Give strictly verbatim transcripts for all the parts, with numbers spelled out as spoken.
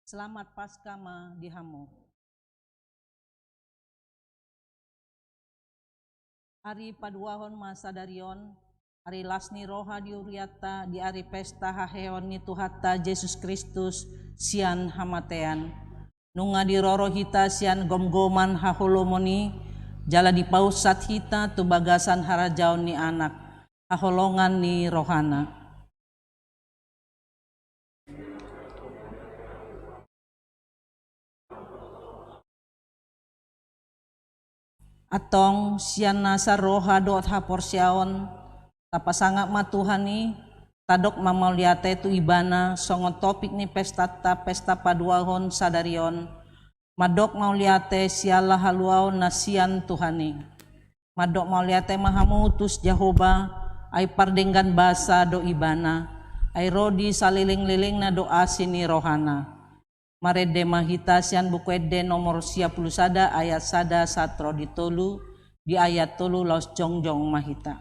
Selamat Paskah ma di hamu. Ari paduahon ma sadari on, ari las ni roha di hurianta di ari pesta haheheon ni Tuhanta Jesus Kristus sian hamatean. Nunga diroro hita sian gomgoman haholomon i, jala dipausat hita tu bagasan harajaon ni Anak, haholongan ni rohana. Antong sian nasa roha dohot haporseaon, tapasangap ma Tuhan i, tadok ma mauliate tu Ibana songon topik ni pestanta, pesta paduahon sadari on, mandok mauliate siala haluaon na sian Tuhan i. Mandok mauliate ma hamu tu Jahowa, ai pardenggan basa do Ibana, ai ro di salelenglelengna do asi ni rohana. Marende ma hita sian Buku Ende nomor sia pulu sada ayat sada sahat ro di tolu, di ayat tolu laos jongjong ma hita.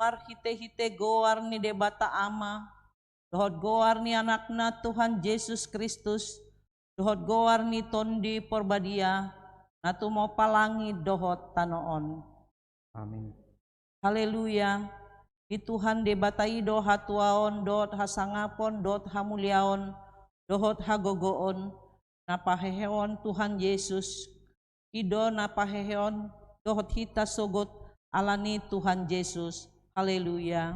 Marhitehite goar ni Debata Ama, dohot goar ni Anakna Tuhan Jesus Kristus, dohot goar ni Tondi Porbadia, na tumompa langit dohot tano on. Amin. Haleluya. Di Tuhan Debata i do hatuaon dohot hasangapon dohot hamuliaon dohot hagogoon, na paheheon Tuhan Jesus. I do na paheheon dohot hita sogot ala ni Tuhan Jesus. Haleluya.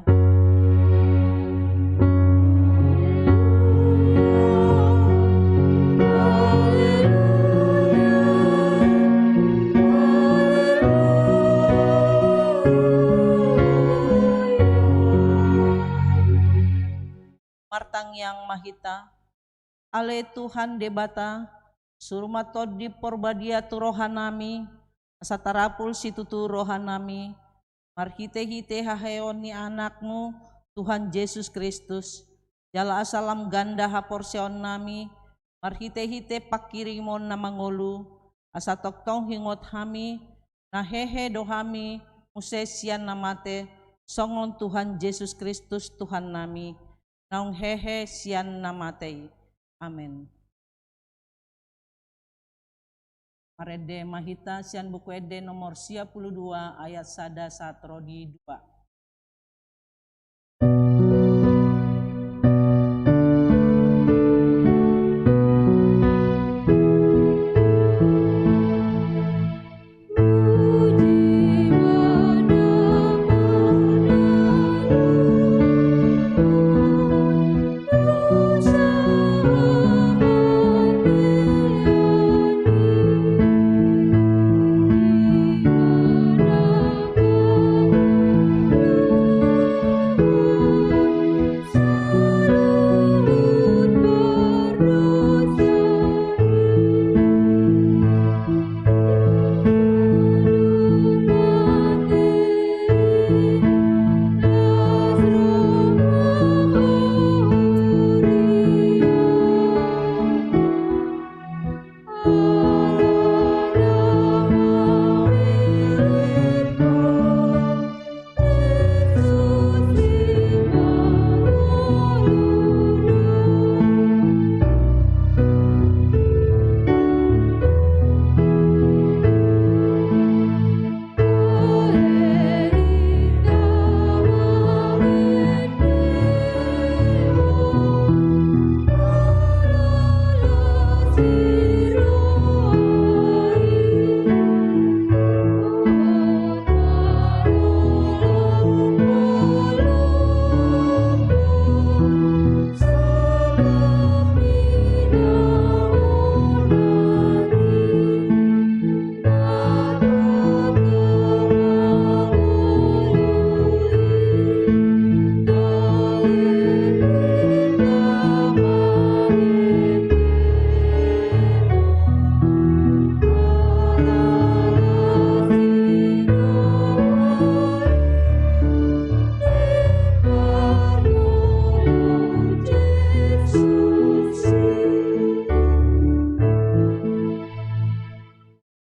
Martangiang ma hita. Ale Tuhan Debata, suru ma Tondi Porbadia tu rohanami, asa tarapul situtu rohanami, marhitehite haheheon ni Anakmu, Tuhan Jesus Kristus, jala asa lam ganda haporseaonnami, marhitehite pangkirimon na mangolu, asa tongtong huingot hami, na hehe do hami muse sian na mate, songon Tuhan Jesus Kristus Tuhannami, naung hehe sian na mate i. Amen. Marende ma hita sian Buku Ende nomor sia pulu dua ayat sada sahat ro di dua.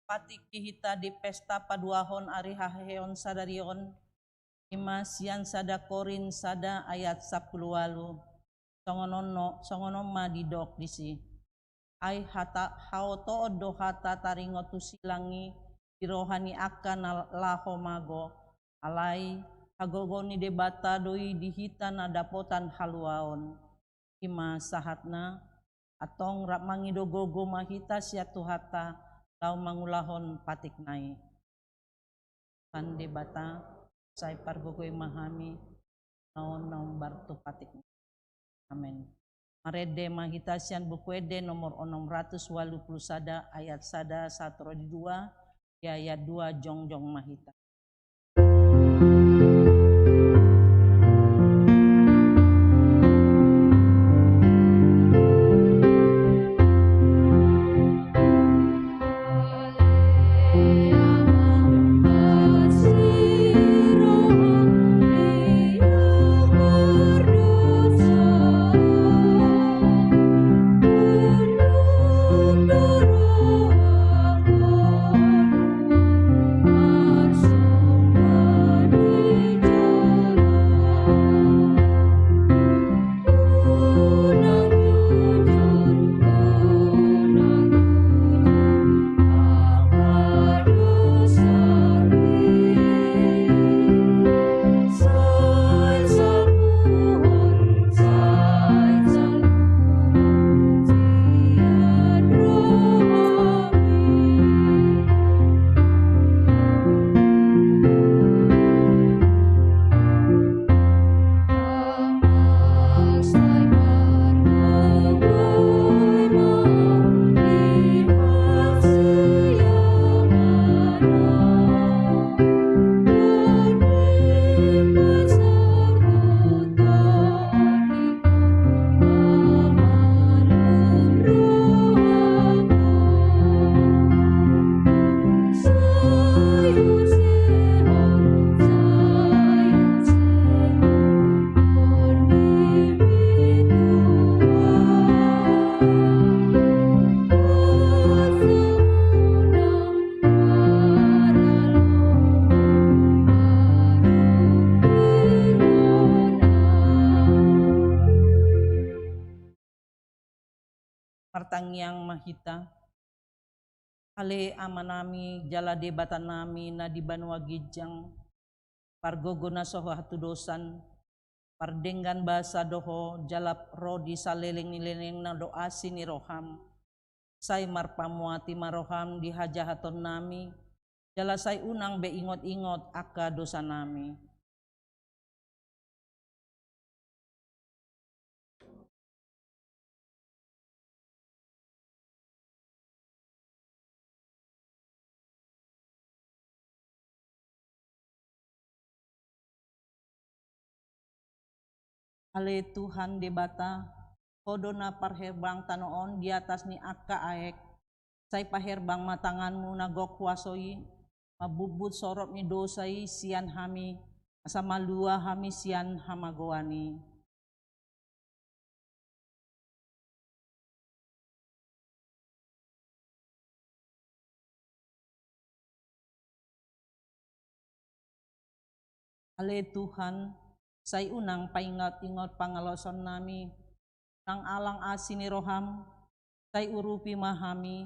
Patik di hita di pesta paduahon ari haheheon sadari on, i ma sian sada Korint sada ayat sampulu ualu. Songon on no, songon on ma didok disi. Ai hata, haotoon do hata taringot tu silang i di roha ni angka na laho mago, alai hagogoon ni Debata do i di hita na dapotan haluaon. I ma sahatna, antong rap mangido gogo ma hita sian Tuhanta, laho mangulahon patikna i. Tuhan Debata, sai pargogoi ma hami, na on na umbar tu patikna. Amen. Marende ma hita sian Buku Ende nomor onom ratus ualu pulu sada ayat sada sahat ro di dua, di ayat dua jongjong ma hita. Martangiang ma hita. Ale Amanami jala Debatanami na di banua ginjang, pargogo na so hatudosan, pardenggan basa do Ho jala ro di saleleng ni lelengna do asi ni roham. Sai marpamuati ma roham di hajahatonnami, jala sai unang be ingot-ingot angka dosanami. Ale Tuhan Debata, Ho do na parherbang tano on di atas ni angka aek. Sai paherbang ma tanganmu na gok huaso i, mambubbut sorop ni dosa i sian hami, asa malua hami sian hamagoan i. Ale Tuhan, sai unang paingot-ingot pangalosonnami, nang alang asi ni roham, sai urupi ma hami,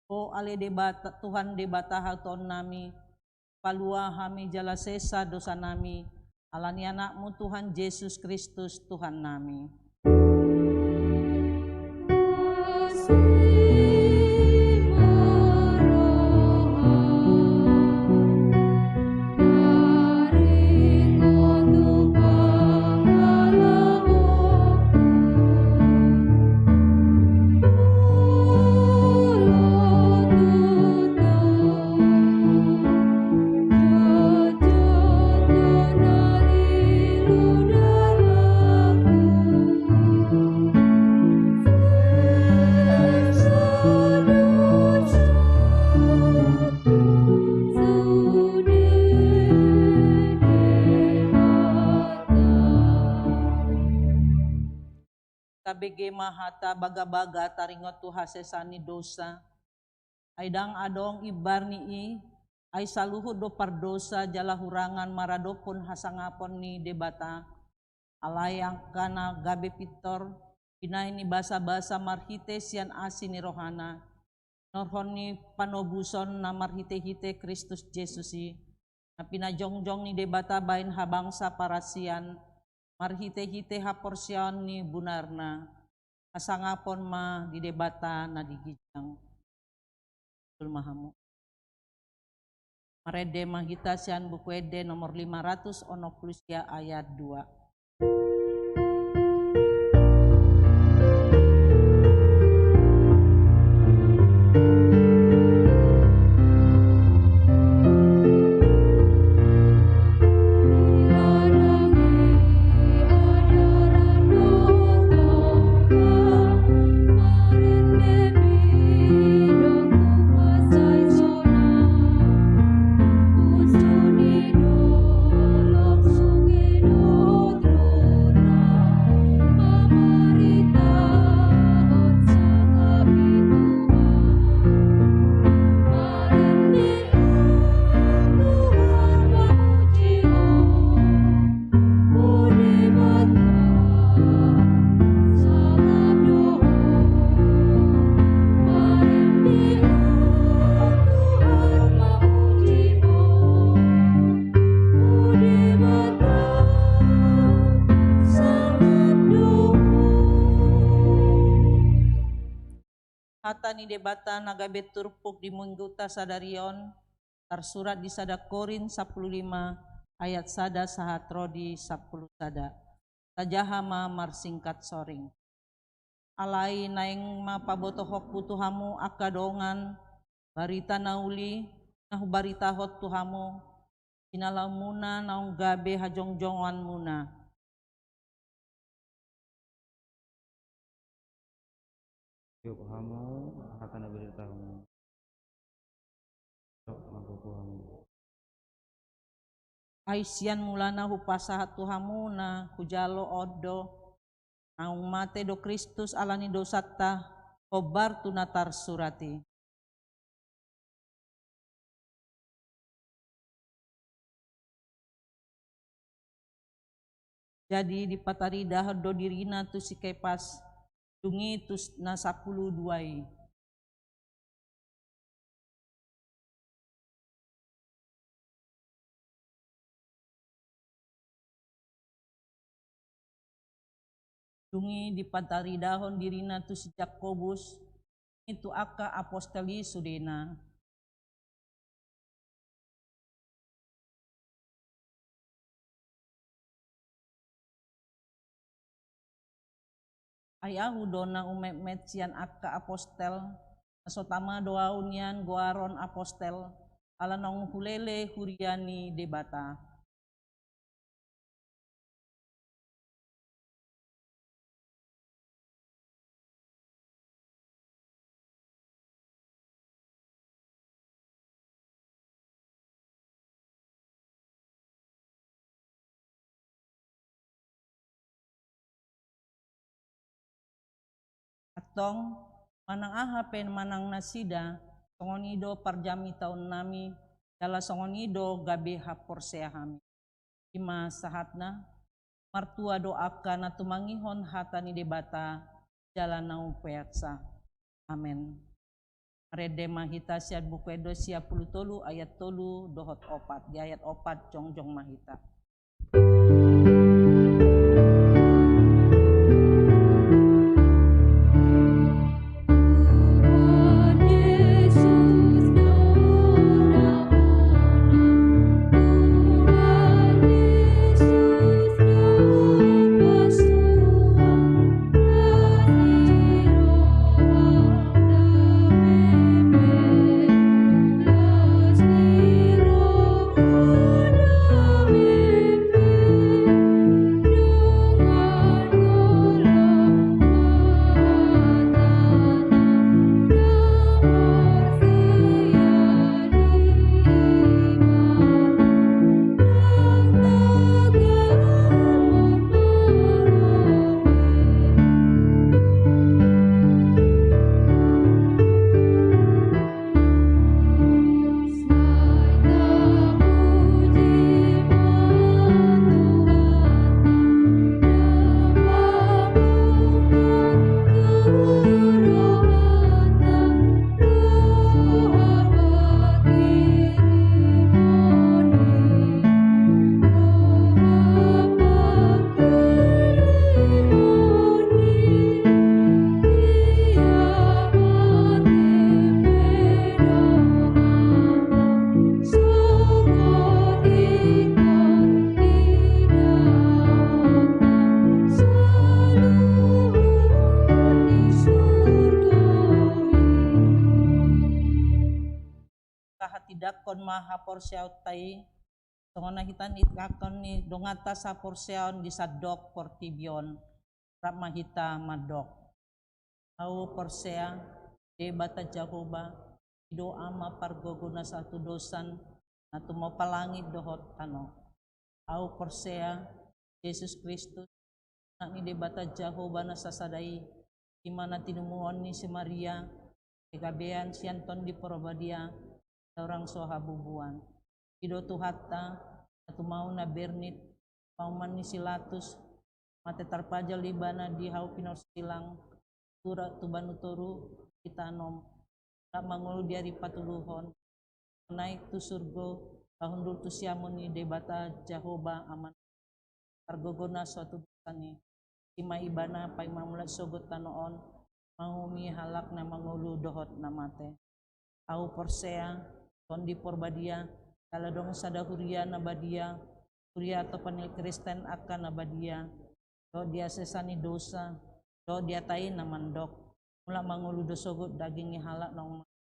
Ho ale Debata, Tuhan Debata hatuaonnami, palua hami jala sesa dosanami, ala ni Anakmu Tuhan Jesus Kristus Tuhannami. Tabege ma hata bagabaga taringot tu hasesaan ni dosa. Ai ndang adong imbar ni i, ai saluhut do pardosa jala hurangan maradophon hasangapon ni Debata. Alai angka na gabe pintor, binahen ni basabasa marhite sian asi ni rohana, norhon ni panobuson na marhite-hite Kristus Jesus i, na pinajongjong ni Debata bahen habangsa parasian, marhite-hite haporseaon ni bunarna, hasangapon ma di Debata na di ginjang. Tulma hamu. Marende ma hita sian Buku Ende nomor lima ratus onom pulu sia ayat dua. Hata ni Debata na gabe turpuk di mingguta sadari on, tarsurat di sada Korint sampulu lima ayat sada sahat ro di sampulu sada. Tajaha ma marsingkat soring. Alai naeng ma pabotohonku tu hamu angka dongan, barita na uli, na hubaritahon tu hamu, jinalaonmuna naung gabe hajongjonganmuna. Tiop hamu, hata na binaritahonmu. Ai sian mulana hupasahat tu hamu na hujalo on do, naung mate do Kristus ala ni dosanta, hombar tu na tarsurat i. Jadi dipataridahon do dirina tu si Kepas, Dung i tu s-, na sampulu dua i. Dung i dipataridahon dirina tu si Jakobus, i tu angka apostel i sudena. Ai ahu do na umetmet sian angka apostel, na so tama do ahu nian goaron apostel, ala naung hulele huria ni Debata. Antong, manang aha pe manang nasida, songon i do parjamitaonnami, jala songon i do gabe haporseaonnami. I ma sahatna. Martua do angka na tumangihon hata ni Debata jala na umpeaksa. Amen. Marende ma hita sian Buku Ende sia pulu tolu ayat tolu dohot opat. Di ayat opat jongjong ma hita. Tahatindangkon ma haporseaonta i, songon na hita nitindangkon ni donganta saporseaon di sandok portibi on, rap ma hita mandok. Ahu porsea, Debata Jahowa, i do Ama pargogo na sahatudosan, na tumompa langit dohot tano. Ahu porsea, Jesus Kristus, Anak ni Debata Jahowa na sasada i, i ma na tinumuon ni si Maria, gabean sian Tondi Porbadia, torang so habubuan. I do Tuhanta, na tumau na bernit, pauman ni si Latus, mate tarpajal ibana di hau pinorsilang, turak tu banua toru, ditanom, rap mangolu di ari patoluhon, naik tu surgo, lahundul tu siamun ni Debata Jahowa Amanta, pargogo na so hatudosan i. I ma ibana paima mulak sogot tano on, manguhumi halak na mangolu dohot na mate. Ahu porsea, Tondi Porbadia, jala adong sada huria na badia, huria atau panil Kristen angka na badia, dohot di hasesaan ni dosa, dohot di hata i na mandok, mulak mangolu do sogot daging ni halak naung mate,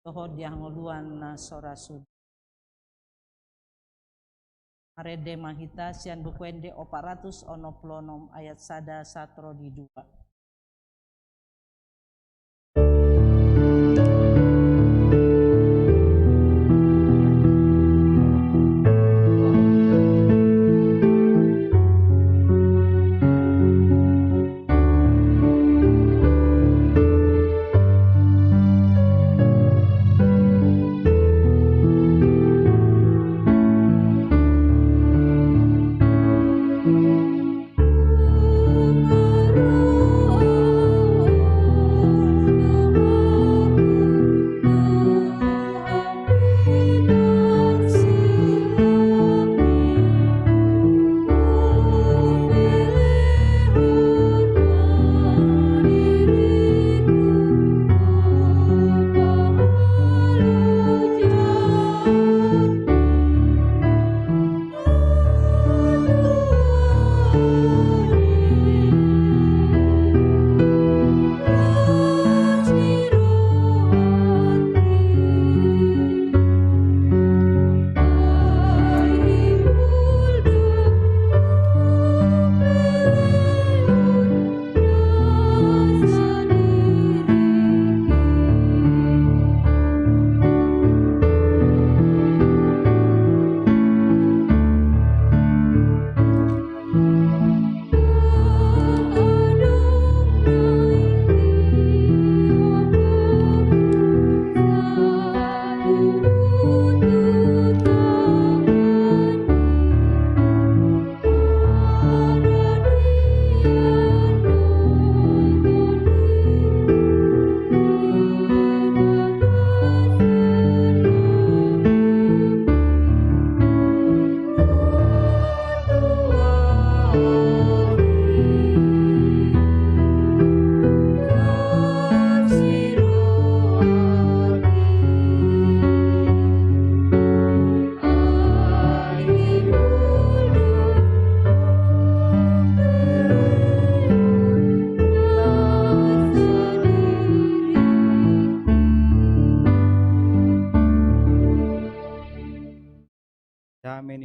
dohot di hangoluan na so ra suda. Marende ma hita sian Buku Ende opat ratus onom pulu onom ayat sada sahat ro di dua.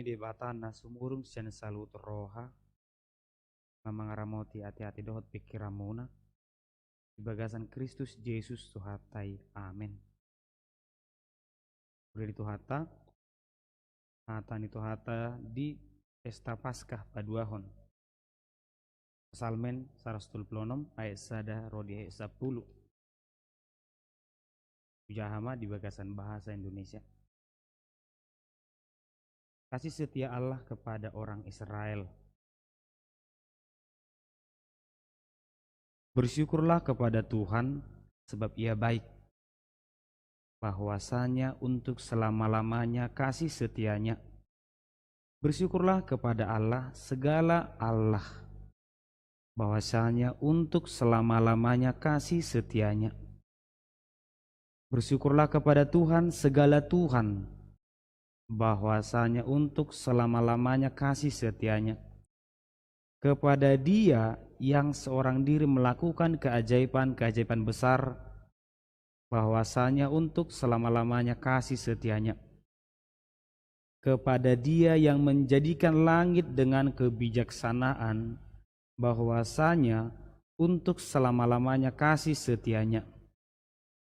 Debata na sumurung sian saluhut roha, ma mangaramoti ateate dohot pingkiranmuna di bagasan Kristus Jesus Tuhanta i. Amen. Huria ni Tuhanta, hata ni Tuhanta di pesta Paskah paduahon. Psalmen saratus tolu pulu onom ayat sada ro di ayat sampulu. Hujaha ma di bagasan bahasa Indonesia. Kasih setia Allah kepada orang Israel. Bersyukurlah kepada Tuhan, sebab Ia baik. Bahwasanya untuk selama-lamanya kasih setia-Nya. Bersyukurlah kepada Allah, segala Allah. Bahwasanya untuk selama-lamanya kasih setia-Nya. Bersyukurlah kepada Tuhan, segala Tuhan. Bahwasanya untuk selama-lamanya kasih setia-Nya. Kepada Dia yang seorang diri melakukan keajaiban-keajaiban besar, bahwasanya untuk selama-lamanya kasih setia-Nya. Kepada Dia yang menjadikan langit dengan kebijaksanaan, bahwasanya untuk selama-lamanya kasih setia-Nya.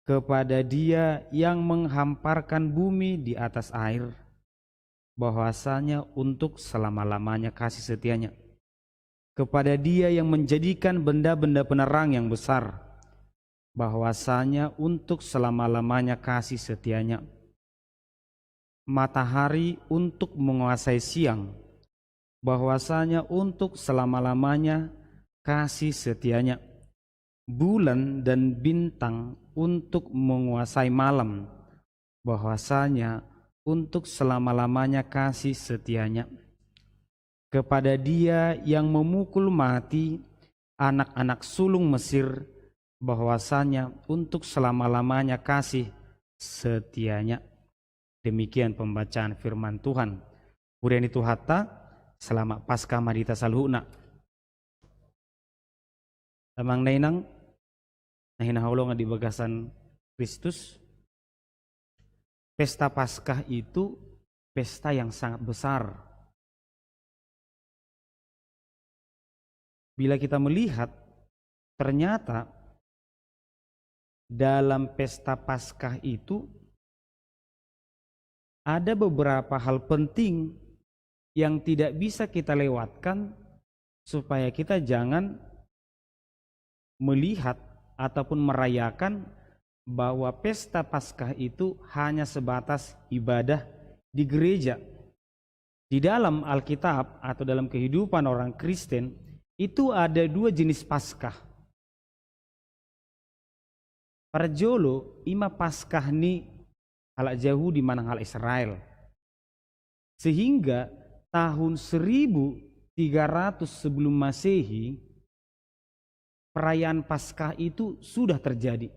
Kepada Dia yang menghamparkan bumi di atas air, bahwasanya untuk selama-lamanya kasih setia-Nya. Kepada Dia yang menjadikan benda-benda penerang yang besar, bahwasanya untuk selama-lamanya kasih setia-Nya. Matahari untuk menguasai siang, bahwasanya untuk selama-lamanya kasih setia-Nya. Bulan dan bintang untuk menguasai malam, bahwasanya untuk selama-lamanya kasih setia-Nya. Kepada Dia yang memukul mati anak-anak sulung Mesir, bahwasanya untuk selama-lamanya kasih setia-Nya. Demikian pembacaan firman Tuhan. Huria ni Tuhanta, selamat Paskah ma di hita saluhutna. Amang dainang na hinaholongan di bagasan Kristus, pesta Paskah itu pesta yang sangat besar. Bila kita melihat, ternyata dalam pesta Paskah itu ada beberapa hal penting yang tidak bisa kita lewatkan supaya kita jangan melihat ataupun merayakan bahwa pesta Paskah itu hanya sebatas ibadah di gereja. Di dalam Alkitab atau dalam kehidupan orang Kristen, itu ada dua jenis Paskah. Parjolo, ima Paskah ni halak Jahudi manang halak Israel. Sehingga tahun seribu tiga ratus sebelum Masehi, perayaan Paskah itu sudah terjadi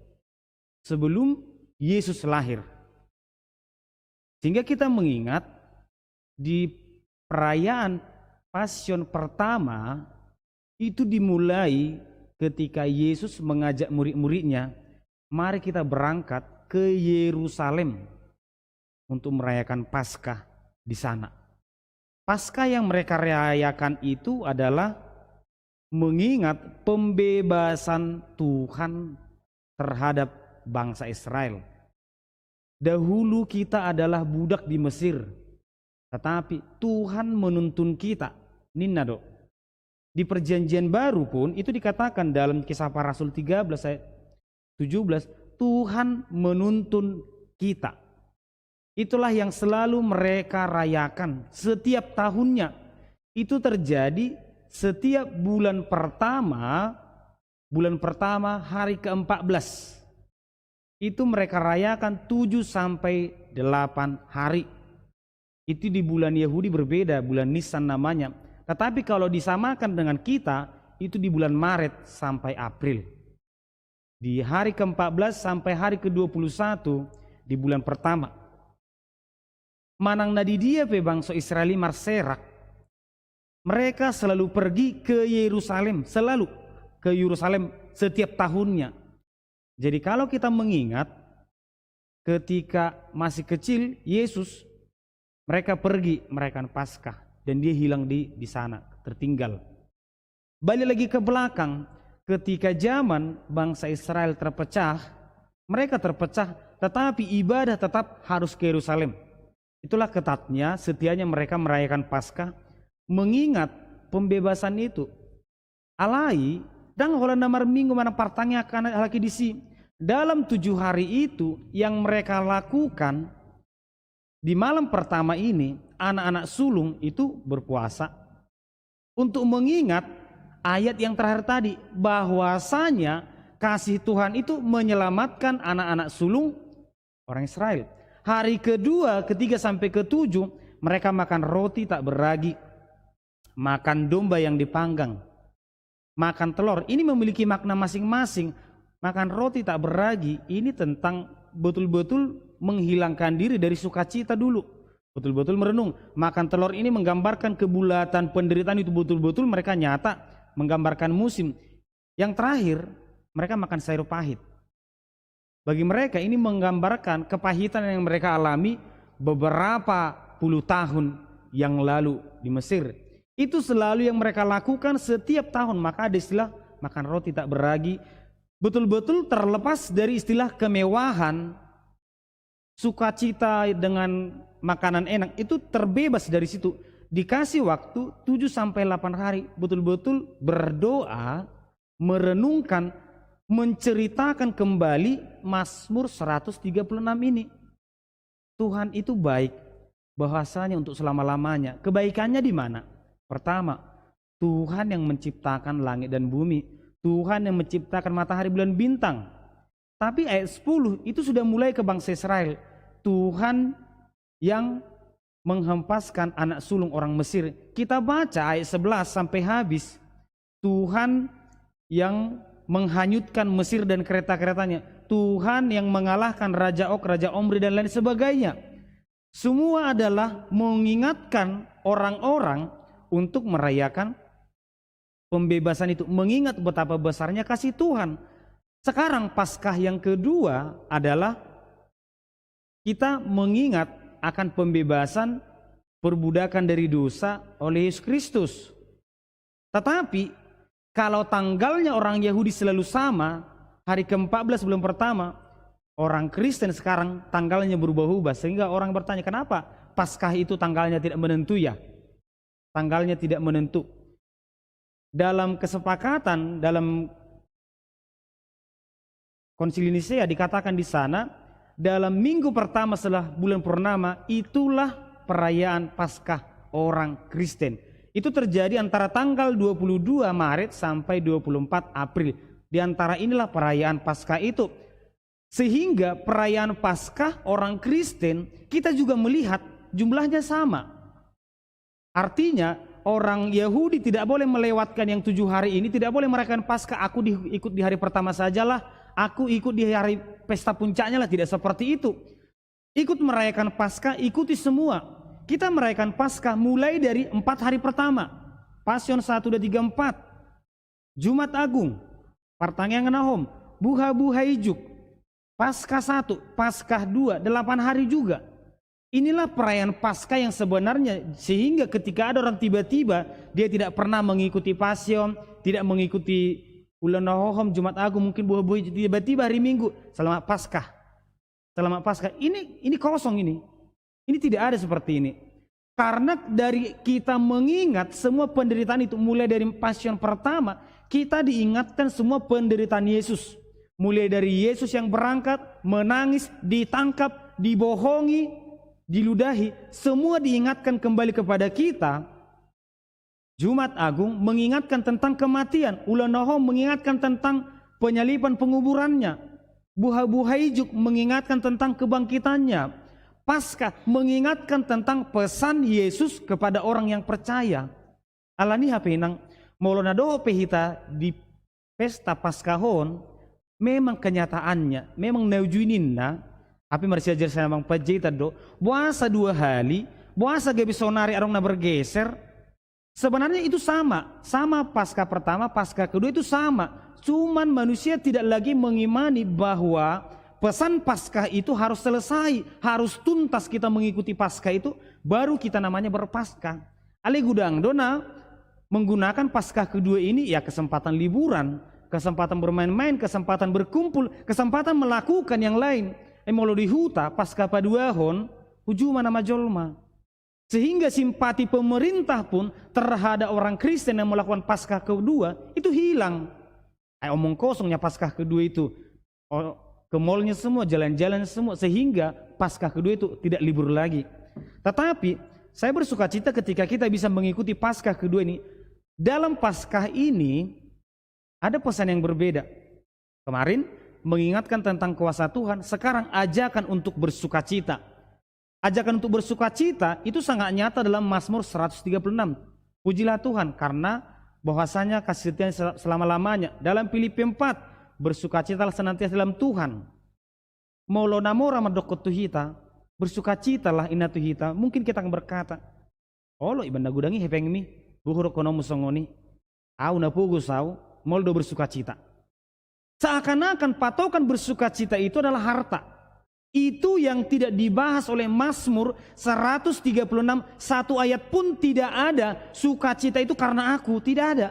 sebelum Yesus lahir. Sehingga kita mengingat di perayaan Pasion pertama itu dimulai ketika Yesus mengajak murid-muridnya, "Mari kita berangkat ke Yerusalem untuk merayakan Paskah di sana." Paskah yang mereka rayakan itu adalah mengingat pembebasan Tuhan terhadap bangsa Israel. Dahulu kita adalah budak di Mesir, tetapi Tuhan menuntun kita. Ninna do. Di Perjanjian Baru pun itu dikatakan dalam Kisah Para Rasul tiga belas ayat tujuh belas, Tuhan menuntun kita. Itulah yang selalu mereka rayakan setiap tahunnya. Itu terjadi setiap bulan pertama, bulan pertama hari keempat belas. Itu mereka rayakan tujuh sampai delapan hari. Itu di bulan Yahudi berbeda, bulan Nisan namanya. Tetapi kalau disamakan dengan kita, itu di bulan Maret sampai April. Di hari keempat belas sampai hari kedua puluh satu di bulan pertama. Manang na di dia pe bangso Israel i marserak, mereka selalu pergi ke Yerusalem, selalu ke Yerusalem setiap tahunnya. Jadi kalau kita mengingat, ketika masih kecil, Yesus Mereka pergi merayakan Paskah dan dia hilang di, di sana, tertinggal. Balik lagi ke belakang, ketika zaman bangsa Israel terpecah, mereka terpecah, tetapi ibadah tetap harus ke Yerusalem. Itulah ketatnya, setianya mereka merayakan Paskah, mengingat pembebasan itu. Alai, ndang holan na marminggu manang partangiangan halak i disi. Dalam tujuh hari itu yang mereka lakukan, di malam pertama ini, anak-anak sulung itu berpuasa untuk mengingat ayat yang terakhir tadi, bahwasanya kasih Tuhan itu menyelamatkan anak-anak sulung orang Israel. Hari kedua, ketiga sampai ketujuh, mereka makan roti tak beragi, makan domba yang dipanggang, makan telur. Ini memiliki makna masing-masing. Makan roti tak beragi ini tentang betul-betul menghilangkan diri dari sukacita dulu. Betul-betul merenung. Makan telur ini menggambarkan kebulatan penderitaan itu, betul-betul mereka nyata menggambarkan musim. Yang terakhir, mereka makan sayur pahit. Bagi mereka, ini menggambarkan kepahitan yang mereka alami beberapa puluh tahun yang lalu di Mesir. Itu selalu yang mereka lakukan setiap tahun. Maka ada istilah makan roti tak beragi. Betul-betul terlepas dari istilah kemewahan, sukacita dengan makanan enak, itu terbebas dari situ. Dikasih waktu tujuh sampai delapan hari, betul-betul berdoa, merenungkan, menceritakan kembali Mazmur seratus tiga puluh enam ini. Tuhan itu baik, bahwasanya untuk selama-lamanya. Kebaikannya di mana? Pertama, Tuhan yang menciptakan langit dan bumi. Tuhan yang menciptakan matahari, bulan, bintang. Tapi ayat sepuluh itu sudah mulai ke bangsa Israel. Tuhan yang menghempaskan anak sulung orang Mesir. Kita baca ayat sebelas sampai habis. Tuhan yang menghanyutkan Mesir dan kereta-keretanya. Tuhan yang mengalahkan Raja Og, Raja Omri, dan lain sebagainya. Semua adalah mengingatkan orang-orang untuk merayakan pembebasan itu, mengingat betapa besarnya kasih Tuhan. Sekarang Paskah yang kedua adalah kita mengingat akan pembebasan perbudakan dari dosa oleh Yesus Kristus. Tetapi kalau tanggalnya orang Yahudi selalu sama, hari keempat belas bulan pertama, orang Kristen sekarang tanggalnya berubah-ubah, sehingga orang bertanya, "Kenapa Paskah itu tanggalnya tidak menentu, ya?" Tanggalnya tidak menentu. Dalam kesepakatan, dalam Konsili Nisea dikatakan di sana, dalam minggu pertama setelah bulan purnama, itulah perayaan Paskah orang Kristen. Itu terjadi antara tanggal dua puluh dua Maret sampai dua puluh empat April. Di antara inilah perayaan Paskah itu. Sehingga perayaan Paskah orang Kristen, kita juga melihat jumlahnya sama. Artinya, orang Yahudi tidak boleh melewatkan yang tujuh hari ini, tidak boleh merayakan Paskah, "Aku di, ikut di hari pertama sajalah, aku ikut di hari pesta puncaknya lah," tidak seperti itu. Ikut merayakan Paskah, ikuti semua. Kita merayakan Paskah mulai dari empat hari pertama. Pasion satu, dua, tiga, empat. Jumat Agung, Partangiangan na Hohom, Buhabuha Ijuk, Paskah satu, Paskah dua, delapan hari juga. Inilah perayaan Paskah yang sebenarnya, sehingga ketika ada orang tiba-tiba, dia tidak pernah mengikuti Pasion, tidak mengikuti Ulaon na Hohom, Jumat Agung, mungkin Buhabuha Ijuk, tiba-tiba hari Minggu, "Selamat Paskah. Selamat Paskah." Ini, ini kosong ini. Ini tidak ada seperti ini. Karena dari kita mengingat semua penderitaan itu, mulai dari Pasion pertama, kita diingatkan semua penderitaan Yesus. Mulai dari Yesus yang berangkat, menangis, ditangkap, dibohongi, diludahi, semua diingatkan kembali kepada kita. Jumat Agung mengingatkan tentang kematian, Ulaon na Hohom mengingatkan tentang penyaliban, penguburannya, Buhabuha Ijuk mengingatkan tentang kebangkitannya, Paskah mengingatkan tentang pesan Yesus kepada orang yang percaya. Alani i hape inang, molo na dohot pe hita di pesta Paskah on, memang kenyataannya, memang na uju i ninna, hape marsiajar sian Amang Panjaitan do, boasa dua hali, boasa gabe sonari adong na bergeser. Sebenarnya itu sama, sama Paskah pertama, Paskah kedua itu sama. Cuman manusia tidak lagi mengimani bahwa Pesan Paskah itu harus selesai, harus tuntas kita mengikuti Paskah itu, baru kita namanya berpaskah. Alai godang do na menggunakan Paskah kedua ini, ya, kesempatan liburan, kesempatan bermain-main, kesempatan berkumpul, kesempatan melakukan yang lain. Eh, molo di huta, Paskah paduahon, uju ma nama jolma. Sehingga simpati pemerintah pun terhadap orang Kristen yang melakukan Paskah kedua itu hilang. Eh, omong kosong ya Paskah kedua itu. Oh, ke mallnya semua, jalan-jalan semua, sehingga Paskah kedua itu tidak libur lagi. Tetapi, saya bersukacita ketika kita bisa mengikuti Paskah kedua ini. Dalam Paskah ini, ada pesan yang berbeda. Kemarin, mengingatkan tentang kuasa Tuhan, sekarang ajakan untuk bersukacita. Ajakan untuk bersukacita itu sangat nyata dalam Mazmur seratus tiga puluh enam. Pujilah Tuhan, karena bahwasanya kasih setia sel-, selama-lamanya. Dalam Filipi empat, bersukacitalah senantiasa dalam Tuhan. Molo na mora mandokkon tu hita, bersukacitalah inna tu hita, mungkin kita akan berkata, "Olo, iba na godang i hepengmi, boha dohononmu songon i? Au na pogos au, molo do bersukacita." Seakan-akan patokan bersukacita itu adalah harta. Itu yang tidak dibahas oleh Mazmur seratus tiga puluh enam, satu ayat pun tidak ada, "Sukacita itu karena aku," tidak ada.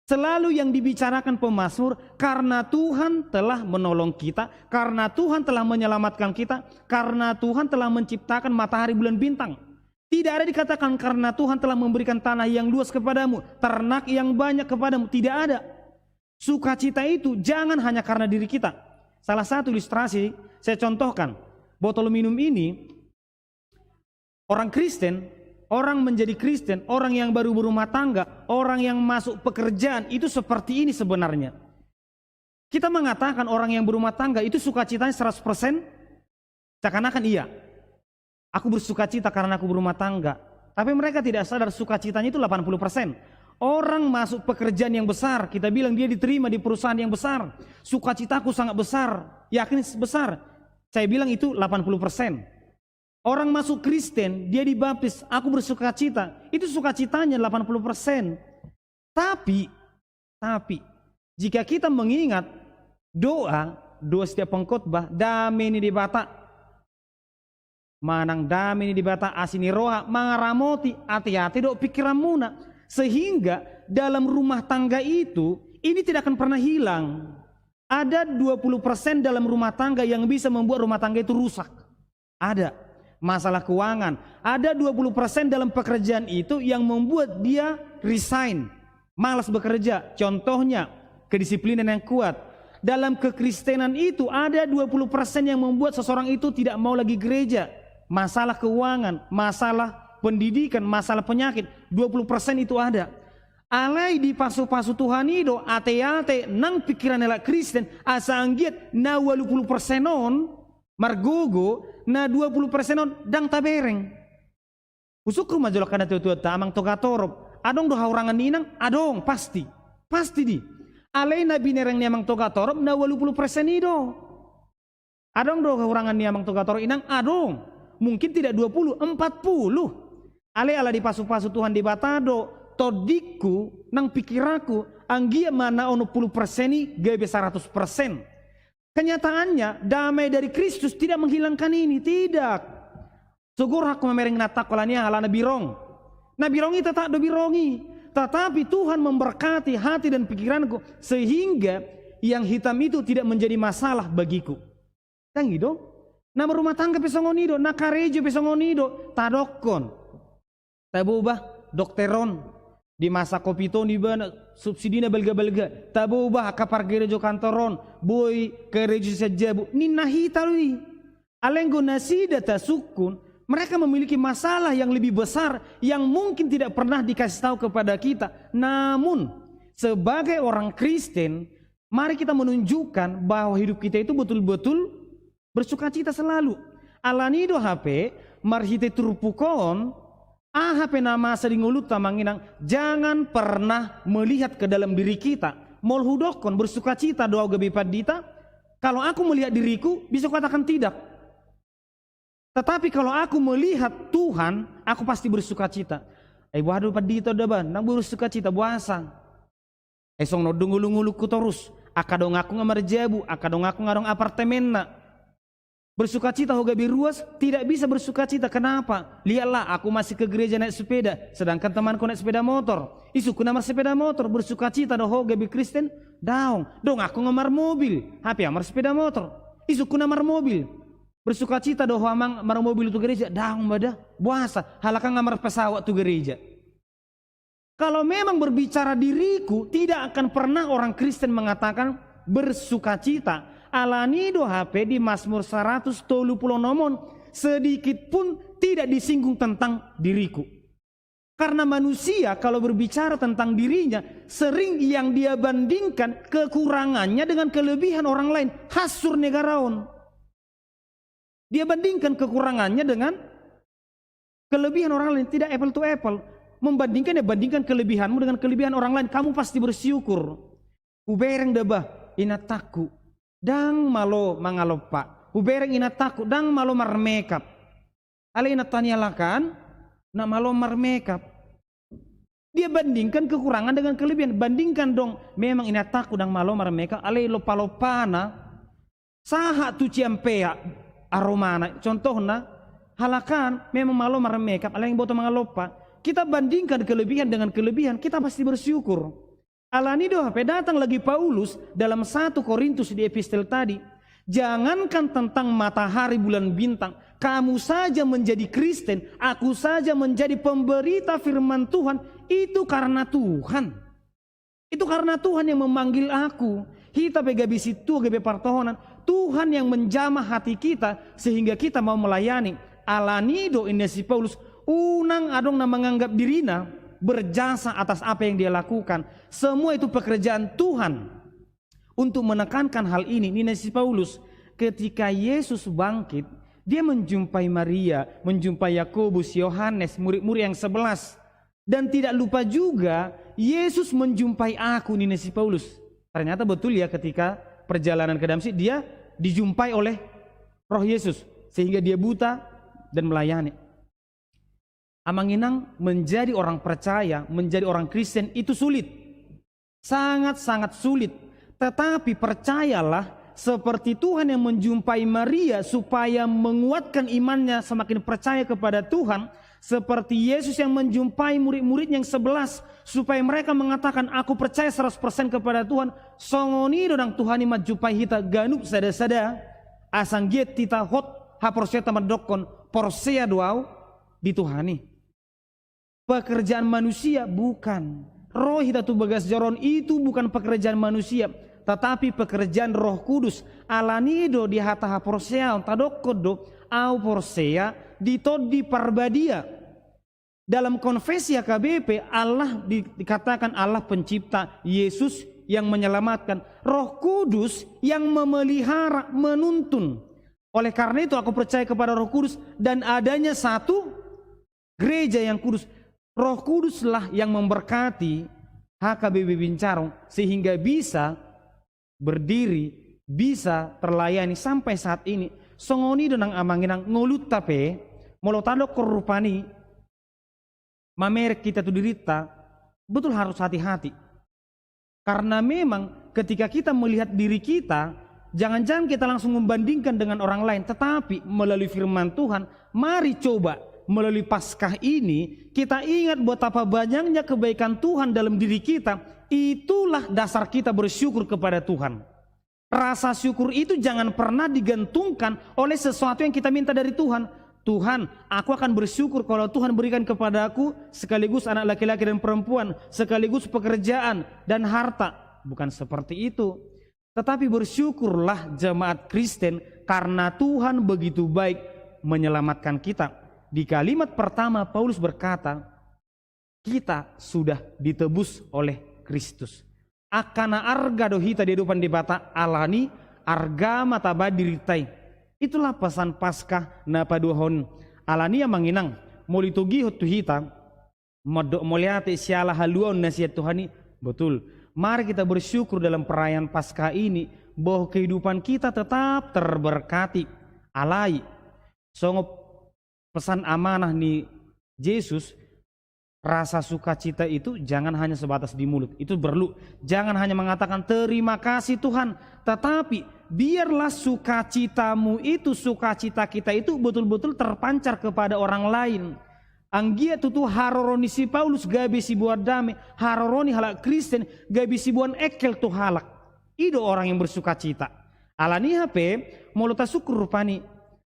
Selalu yang dibicarakan pemazmur, karena Tuhan telah menolong kita, karena Tuhan telah menyelamatkan kita, karena Tuhan telah menciptakan matahari, bulan, bintang. Tidak ada dikatakan, "Karena Tuhan telah memberikan tanah yang luas kepadamu, ternak yang banyak kepadamu." Tidak ada. Sukacita itu jangan hanya karena diri kita. Salah satu ilustrasi saya contohkan, botol minum ini, orang Kristen, orang menjadi Kristen, orang yang baru berumah tangga, orang yang masuk pekerjaan, itu seperti ini sebenarnya. Kita mengatakan orang yang berumah tangga itu sukacitanya seratus persen, seakan-akan iya. "Aku bersukacita karena aku berumah tangga." Tapi mereka tidak sadar sukacitanya itu delapan puluh persen. Orang masuk pekerjaan yang besar, kita bilang dia diterima di perusahaan yang besar. "Sukacitaku sangat besar, yakin besar." Saya bilang itu delapan puluh persen. Orang masuk Kristen, dia dibaptis, "Aku bersukacita." Itu sukacitanya delapan puluh persen. Tapi, tapi, jika kita mengingat doa, doa setiap pengkhotbah, "Dame ni Debata," manang "Dame ni Debata asi ni roha mangaramoti ate-ate dohot pikiranmuna." Sehingga dalam rumah tangga itu, ini tidak akan pernah hilang. Ada dua puluh persen dalam rumah tangga yang bisa membuat rumah tangga itu rusak. Ada masalah keuangan. Ada dua puluh persen dalam pekerjaan itu yang membuat dia resign, malas bekerja. Contohnya, kedisiplinan yang kuat. Dalam kekristenan itu ada dua puluh persen yang membuat seseorang itu tidak mau lagi gereja. Masalah keuangan, masalah pendidikan, masalah penyakit, dua puluh persen itu ada. Alai dipasu-pasu Tuhan i do ate-ate nang pikiran ni halak Kristen, asa anggiat na ualu pulu persen on margogo, na dua pulu persen on ndang tabereng. Husungkun ma jolo angka natua-tuanta, amang Togatorop, adong do haurangan ni inang? Adong, pasti. Pasti di. Alai na binereng ni amang Togatorop na ualu pulu persen i do. Adong do haurangan ni amang Togatorop, inang? Adong. Mungkin tidak dua puluh, empat puluh. Alai ala dipasu-pasu Tuhan Debata do tondingku nang pikiranku, anggiat ma na onom pulu persen i gabe saratus persen. Kenyataannya, damai dari Kristus tidak menghilangkan ini, tidak. Sogo rohangku mamereng inantangku, ala ni aha? Ala na birong. Na birong i tetap do birong i. Tetapi Tuhan memberkati hati dan pikiranku sehingga yang hitam itu tidak menjadi masalah bagiku. Ndang i do? Na marumah tangga pe songon i do, na karejo pe songon i do, tadokkon. Tabo bah dokter on, di masa covid on ibana subsidina balga-balga. Tabo bah angka pargerejo kantor on, boi karejo sian jabu, ninna hita do i. Alai anggo nasida tasungkun, mereka memiliki masalah yang lebih besar yang mungkin tidak pernah dikasih tahu kepada kita. Namun, sebagai orang Kristen, mari kita menunjukkan bahwa hidup kita itu betul-betul bersukacita selalu. Ala ni do hape, marhite turpuk on, aha pe na masa di ngolunta, amang inang, jangan pernah melihat ke dalam diri kita. Molo hudokkon, "Bersukacita do au gabe pandita." Kalau aku melihat diriku, bisa kukatakan tidak. Tetapi kalau aku melihat Tuhan, aku pasti bersukacita. Eh, boha do pandita on da bah, ndang bersukacita, boasa? Eh, songon on do ngolu-ngolungku torus. Angka donganku nga marjabu, angka donganku nga adong apartemenna. Bersukacita ho gabe ruas, tidak bisa bersukacita. Kenapa? Lihatlah, aku masih ke gereja naik sepeda, sedangkan temanku naik sepeda motor. Isungku na marsepeda motor, bersukacita do ho gabe Kristen? Daong. Donganku nga marmobil, hape ahu marsepeda motor. Isungku na marmobil. Bersukacita do ho amang marmobil tu gereja? Daong ma da. Boasa? Halak an nga marpesawat tu gereja. Kalau memang berbicara diriku, tidak akan pernah orang Kristen mengatakan bersukacita. Alani do hape di Mazmur seratus tolu puluh enam on, sedikit pun tidak disinggung tentang diriku. Karena manusia kalau berbicara tentang dirinya, sering yang dia bandingkan kekurangannya dengan kelebihan orang lain. Hasur negara on. Dia bandingkan kekurangannya dengan kelebihan orang lain, tidak apple to apple. Membandingkan, ya, bandingkan kelebihanmu dengan kelebihan orang lain, kamu pasti bersyukur. Hubereng da bah inantangku, ndang malo mangalompa. Hubereng inantangku, ndang malo marmekap. Alai inanta ni halak an, na malo marmekap. Dia bandingkan kekurangan dengan kelebihan. Bandingkan dong, memang inantangku ndang malo marmekap, alai lompa-lompana sahat tu Ciampea aromana. Contohna, halak an memang malo marmekap, alai ndang diboto mangalompa. Kita bandingkan kelebihan dengan kelebihan, kita pasti bersyukur. Alani do hape datang lagi Paulus dalam satu Korintus di epistel tadi. Jangankan tentang matahari, bulan, bintang, kamu saja menjadi Kristen, aku saja menjadi pemberita firman Tuhan, itu karena Tuhan. Itu karena Tuhan yang memanggil aku. Hita pe gabe sintua, gabe partohonan, Tuhan yang menjamah hati kita sehingga kita mau melayani. Alani do, inna si Paulus, unang adong na menganggap dirina berjasa atas apa yang dia lakukan. Semua itu pekerjaan Tuhan untuk menekankan hal ini. Ninna si Paulus, ketika Yesus bangkit, dia menjumpai Maria, menjumpai Yakobus, Yohanes, murid-murid yang sebelas. Dan tidak lupa juga, Yesus menjumpai aku, ninna si Paulus. Ternyata betul, ya, ketika perjalanan ke Damsyik, dia dijumpai oleh Roh Yesus, sehingga dia buta dan melayani. Amang inang, menjadi orang percaya, menjadi orang Kristen itu sulit. Sangat-sangat sulit. Tetapi percayalah, seperti Tuhan yang menjumpai Maria supaya menguatkan imannya, semakin percaya kepada Tuhan, seperti Yesus yang menjumpai murid-murid yang sebelas supaya mereka mengatakan, "Aku percaya seratus persen kepada Tuhan." Songon i do nang Tuhan i manjumpai hita ganup sada-sada, asa anggiat hita hot haporseaonta mandokkon, "Porsea do ahu di Tuhan i." Pekerjaan manusia bukan. Ro hita tu bagas joro on, itu bukan pekerjaan manusia, tetapi pekerjaan Roh Kudus. Alani do di hata haporseaon tadokkon do, "Ahu porsea di Tondi Parbadia." Dalam konfesi H K B P, Allah di-, dikatakan Allah pencipta, Yesus yang menyelamatkan, Roh Kudus yang memelihara, menuntun. Oleh karena itu, aku percaya kepada Roh Kudus dan adanya satu gereja yang kudus. Roh Kuduslah yang memberkati H K B P Bincarong sehingga bisa berdiri, bisa terlayani sampai saat ini. Songon i do nang amang inang, ngolunta pe, molo tadokkon rupani, mamereng hita tu dirinta, betul harus hati-hati. Karena memang ketika kita melihat diri kita, jangan-jangan kita langsung membandingkan dengan orang lain, tetapi melalui firman Tuhan, mari coba melalui Paskah ini, kita ingat betapa banyaknya kebaikan Tuhan dalam diri kita, itulah dasar kita bersyukur kepada Tuhan. Rasa syukur itu jangan pernah digantungkan oleh sesuatu yang kita minta dari Tuhan. "Tuhan, aku akan bersyukur kalau Tuhan berikan kepadaku sekaligus anak laki-laki dan perempuan, sekaligus pekerjaan dan harta." Bukan seperti itu. Tetapi bersyukurlah jemaat Kristen karena Tuhan begitu baik menyelamatkan kita. Di kalimat pertama Paulus berkata, kita sudah ditebus oleh Kristus. Angka na arga do hita di adopan Debata, alani arga ma tabaen dirinta i. Itulah pesan Paskah na paduahon. Alani amang inang, molo itogihon tu hita, mandok mauliate siala haluaon na sian Tuhan i, betul. Mari kita bersyukur dalam perayaan Paskah ini bahwa kehidupan kita tetap terberkati. Alai, songon pesan amanah ni Jesus, Rasa sukacita itu jangan hanya sebatas di mulut. Itu perlu. Jangan hanya mengatakan, "Terima kasih, Tuhan." Tetapi, biarlah sukacitamu itu, sukacita kita itu betul-betul terpancar kepada orang lain. Anggiat tutu haroro ni si Paulus gabe siboan dame, haroro ni halak Kristen gabe siboan engkel tu halak. I do orang yang bersukacita. Alani i hape, molo tasungkun rupani,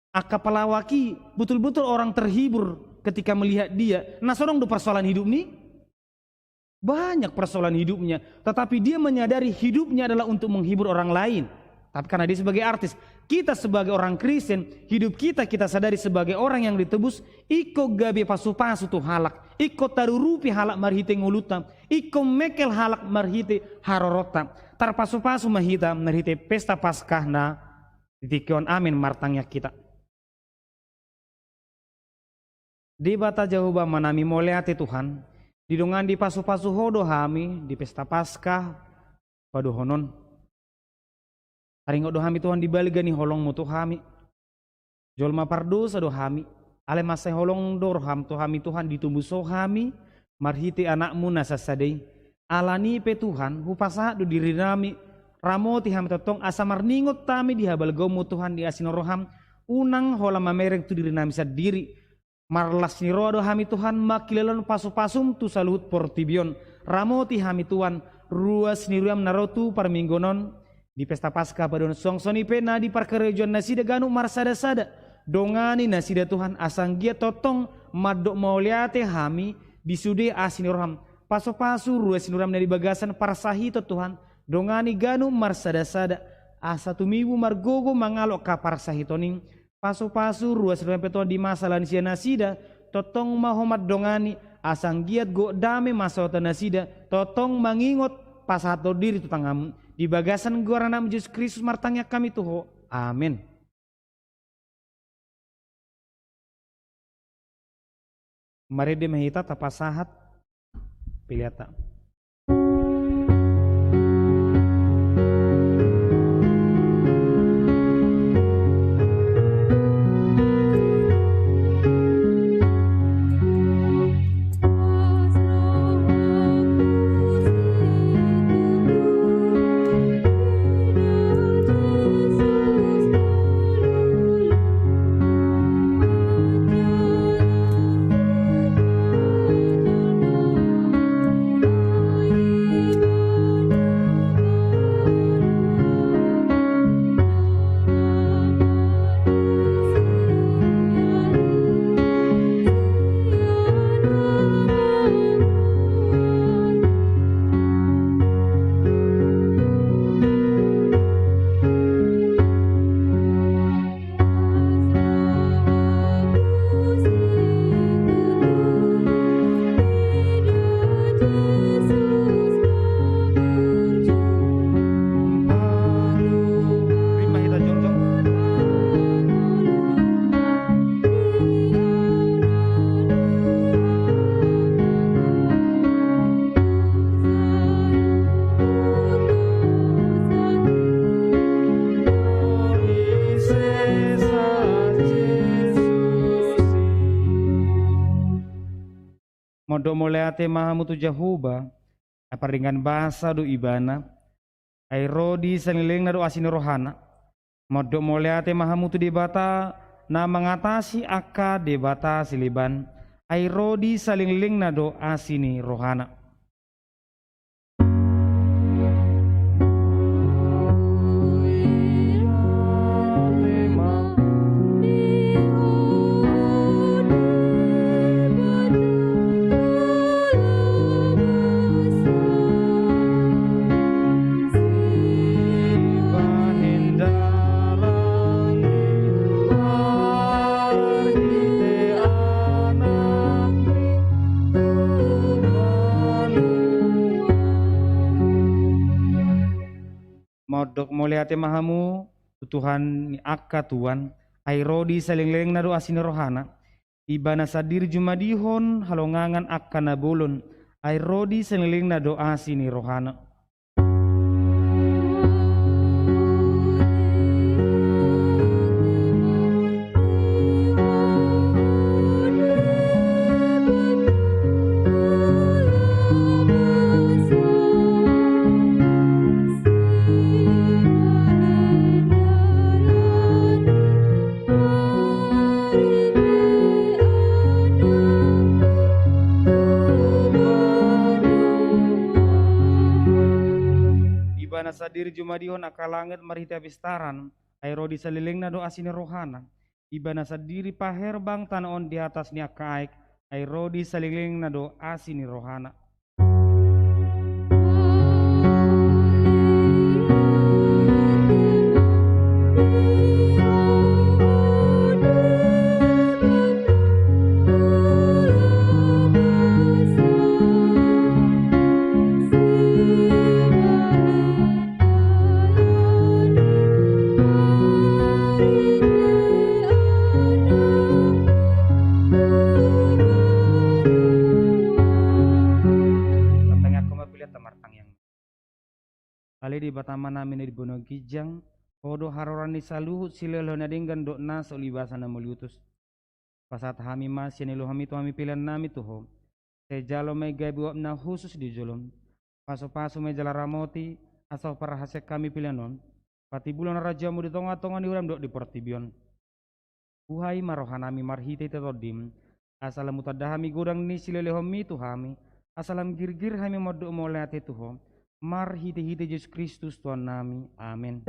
angka pelawak i, betul-betul orang terhibur ketika melihat dia. Na so adong do persoalan hidupna i? Banyak persoalan hidupnya, tetapi dia menyadari hidupnya adalah untuk menghibur orang lain. Tapi karena dia sebagai artis, kita sebagai orang Kristen, hidup kita, kita sadari sebagai orang yang ditebus, ingkon gabe pasu-pasu tu halak, ingkon tarurupi halak marhite ngolunta, ingkon mengkel halak marhite haroronta. Tarpasu-pasu ma hita marhite pesta Paskah na di tingki on. Amin. Martangiang hita. Debata Jahowa Amanami, mauliate Tuhan, didongani dipasu-pasu Ho do hami di pesta Paskah paduahon on. Taringot do hami Tuhan di balga ni holong-Mu tu hami. Jolma pardosa do hami, alai mansai holong do roha-M tu hami Tuhan, ditebus Ho hami marhite Anak-Mu na sasada i. Alani i pe Tuhan, hupasahat do dirinami, ramoti hami tongtong asa marningot hami di habalgaon-Mu Tuhan di asi ni roha-M, unang holan mamereng tu dirinami sandiri. Marlas ni roha do hami Tuhan mangkilalahon pasu-pasu-M tu saluhut portibi on. Ramoti hami Tuhan, ruas ni roha-M na ro tu parmingguon on, di pesta Paskah paduahon on, songon i pe na di parkarejoan nasida ganup marsada-sada. Dongani nasida Tuhan, asa anggiat tongtong mandok mauliate hami di sude asi ni roha-M. Pasu-pasu ruas ni roha-M na di bagasan parsahiton Tuhan. Dongani ganup marsada-sada, asa tumibu margogo mangalo angka parsahiton i. Pasu-pasu ruas ni roha-M pe Tuhan di masa lansia nasida, tongtong ma Ho mandongani, asa anggiat gok dame masaotan nasida, tongtong mangingot pasahathon diri tu tangan-Mu. Di bagasan goar Anak-Mu Jesus Kristus martangiang hami tu Ho. Amin. Marende ma hita tapasahat pelean ta. Mandok mauliate ma hamu tu Jahowa, ai pardenggan basa do Ibana, ai ro di salelenglelengna do asi ni rohana. Mandok mauliate ma hamu tu Debata na mangatasi angka debata sileban, ai ro di salelenglelengna do asi ni rohana. Mandok mauliate ma hamu tu Tuhan ni angka tuan, ai ro di salelenglelengna do asi ni rohana. Ibana sandiri jumadihon halongangan angka na bolon, ai ro di salelenglelengna do asi ni rohana. Dirjumadi ho angka langit marhite hapistaran, ai ro di salelengna do asi ni rohana. Ibana sandiri paherbang tano on di atas ni angka aek, ai ro di salelengna do asi ni rohana. Martangiang ma, pelean ta martangiang. Ale Debata Amanami na di banua ginjang, Ho do haroroan ni saluhut silehon na denggan dohot na so ulibasa na mauliutus. Pasahat hami ma sian ulaon nami tu hami pelean nami tu Ho. Sai jalo ma i gabe uap na hushus di jolom. Pasupasu ma i jala ramoti, asa huparhaseang hami pelean on. Patimbulhon harajaonmu di tongatonga ni ulaon dohot di portibi on. Buhai ma rohanami marhitehite Tondim, asa lam hutanda hami godang ni silehonmi tu hami, asa lam girgir hami mandok mauliate tu Ho, marhitehite Jesus Kristus Tuhannami. Amen.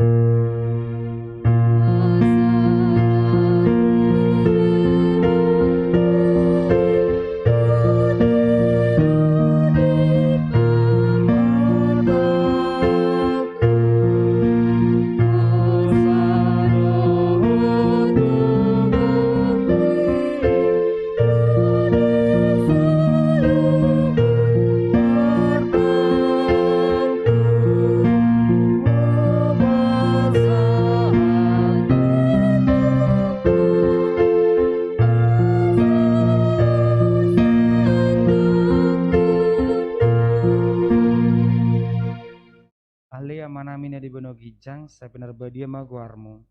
Ale Amanami na di banua ginjang, sai pinarbadia ma goarmu.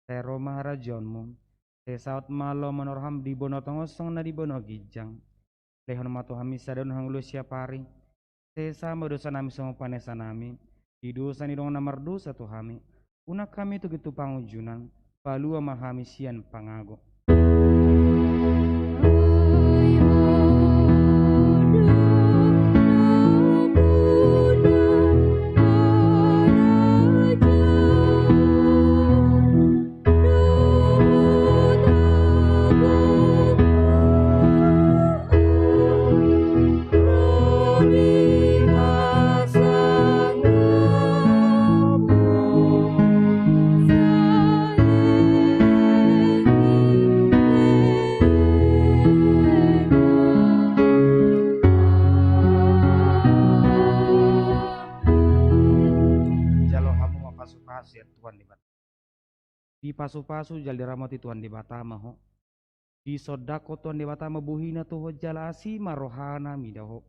Sai ro ma harajaonmu. Sai saut ma lomo ni roham di banua tonga on songon na di banua ginjang. Lehon ma tu hami sadari on hangoluan siapari. Sesa ma dosanami songon panesanami di dosa ni dongan na mardosa tu hami. Unang hami togihon tu pangunjunan, palua ma hami sian pangago. Jalo hamu ma pasupasu sian Tuhan Debata. Dipasupasu jala diramoti Tuhan Debata ma ho. Disondangkon Tuhan Debata ma bohina tu ho jala asi ma rohana mida ho.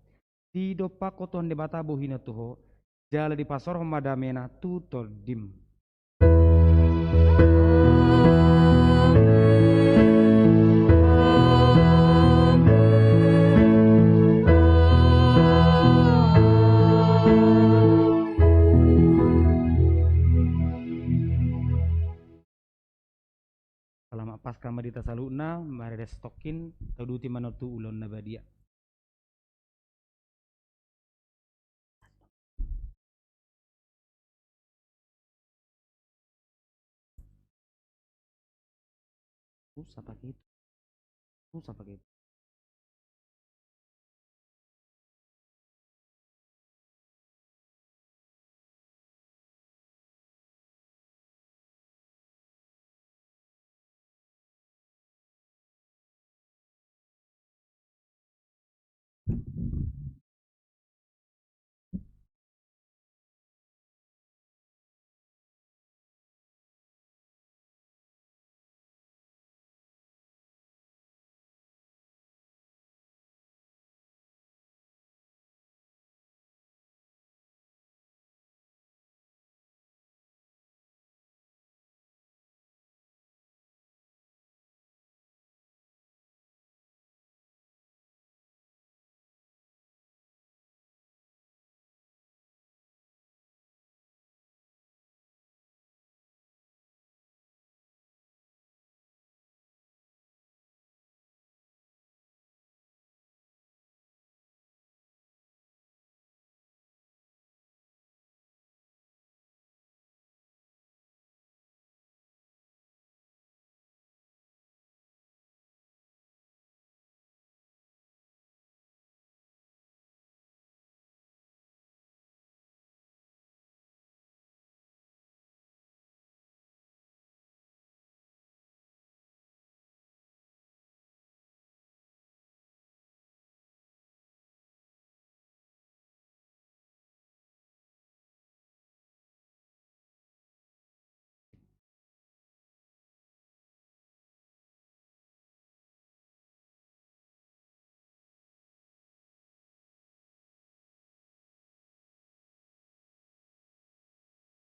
Didompakkon Tuhan Debata bohina tu ho jala dipasaorhon ma damena tu tondim. Selamat Paskah ma di hita saluhutna, mari da sitongkin, tauduti ma na tu ulaon na badia. Susah pakai itu. Susah pakai itu.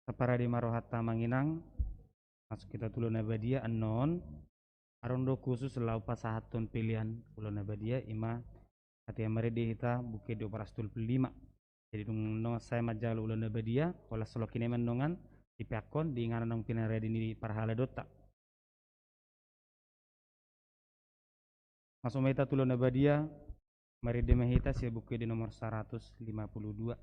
Saparade ma rohanta amang inang, masuk hita tu Ulaon na Badia annon. Adong do khusus laho pasahathon pelean Ulaon na Badia, i ma hatiha marende hita buku ende opat ratus tolu pulu lima. Jadi dung nunga sae manjalo Ulaon na Badia, holan songon i ma annon dipeakhon di inganan naung pinarade ni parhalado ta. Masuk ma hita tu Ulaon na Badia, marende ma hita sian buku ende nomor saratus lima pulu dua.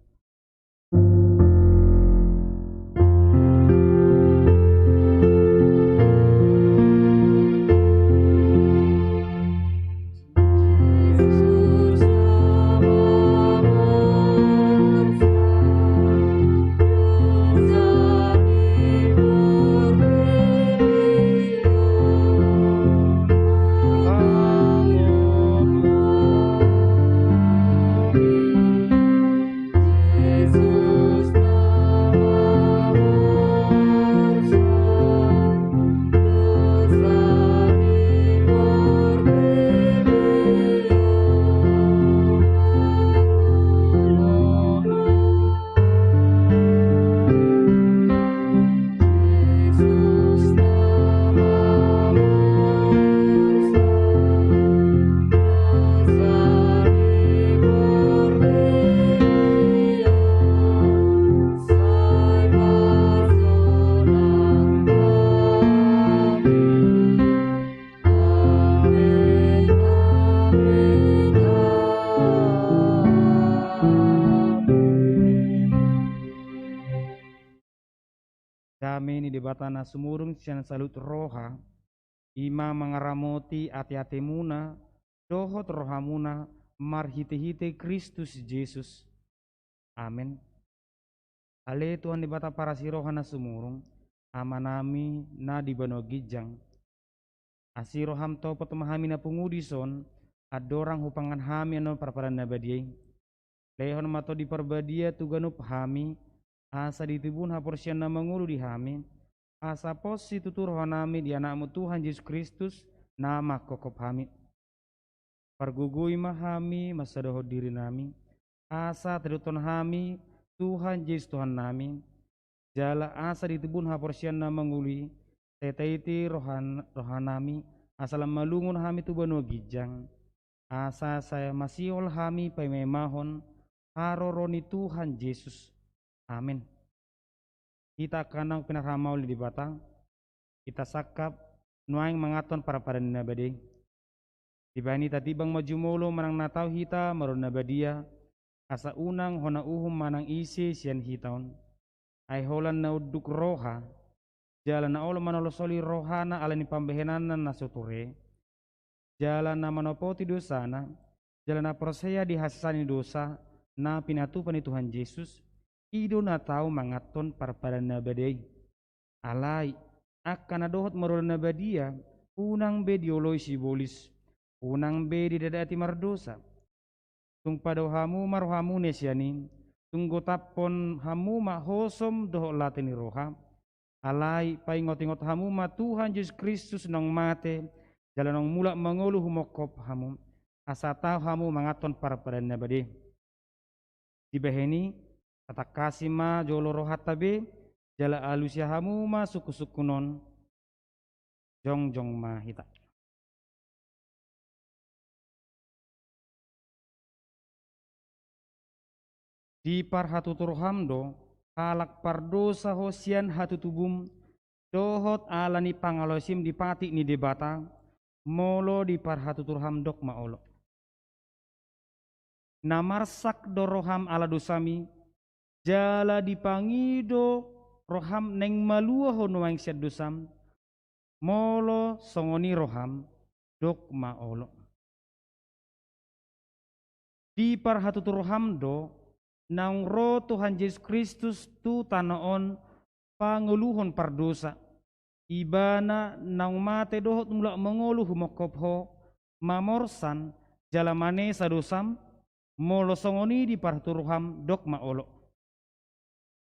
Dame ni Debata na sumurung sian saluhut roha, i ma mangaramoti ateatemuna dohot rohamuna marhitehite Kristus Jesus. Amen. Ale Tuhan Debata parasi roha na sumurung, Amanami na di banua ginjang, asi roham topot ma hami na pungu dison, andorang hupangan hami annon parpadanan na badia i. Lehon ma Tondi Parbadia tu ganup hami, asa ditibuhon haporseaon na mangolu di hami, asa pos situtu rohanami di Anakmu Tuhan Jesus Kristus na manghophop hami. Pargogoi ma hami mansadohon dirinami, asa taidothon hami Tuhan Jesus Tuhannami, jala asa ditibuhon haporseaon na mangolu i, sai taiti rohan-, rohanami, asa lam malungun hami tu banua ginjang, asa sai masihol hami paimaimahon haroro ni Tuhan Jesus. Amen. Hita angka na pinarhamaol ni Debata, hita sangkap nuaeng manganhon parpadanan na badia i. Dibahen hita timbang ma jumolo manang na tau hita marulaon na badia, asa unang hona uhum manang ise sian hita on. Ai holan na unduk roha, jala na olo manolusoli rohana ala ni pambahenanna na so ture, jala na manopoti dosana, jala na porsea di hasesaan ni dosa na pinatupa ni Tuhan Jesus, i do na tau manganhon parpadanan na badia i. Alai, angka na dohot marulaon na badia, unang be dioloi sibolis, unang be didadati mardosa. Tung padao hamu ma rohamuna sian i, tung gotaphon hamu ma hosom dohot late ni roha. Alai paingotingot hamu ma Tuhan Jesus Kristus naung mate, jala naung mulak mangolu humongkop hamu, asa tau hamu manganhon parpadanan na badia i. Dibahen i, tatangkasi ma jolo rohanta be, jala alusi hamu ma sungkunsungkun on. Jongjong ma hita. Diparhatutu roham do, halak pardosa ho sian hatutubum, dohot ala ni pangalaosim di patik ni Debata, molo diparhatutu roham dok ma olo. Na marsak do roham ala dosami, jala dipangido roham naeng malua ho nuaeng sian dosam, molo songon i roham, dok ma olo. Diparhatutu roham do, naung ro Tuhan Jesus Kristus tu tano on pangoluhon pardosa. Ibana naung mate dohot mulak mangolu humongkop ho, mamorsan jala manesa dosam, molo songon i diparhatutu roham dok ma olo.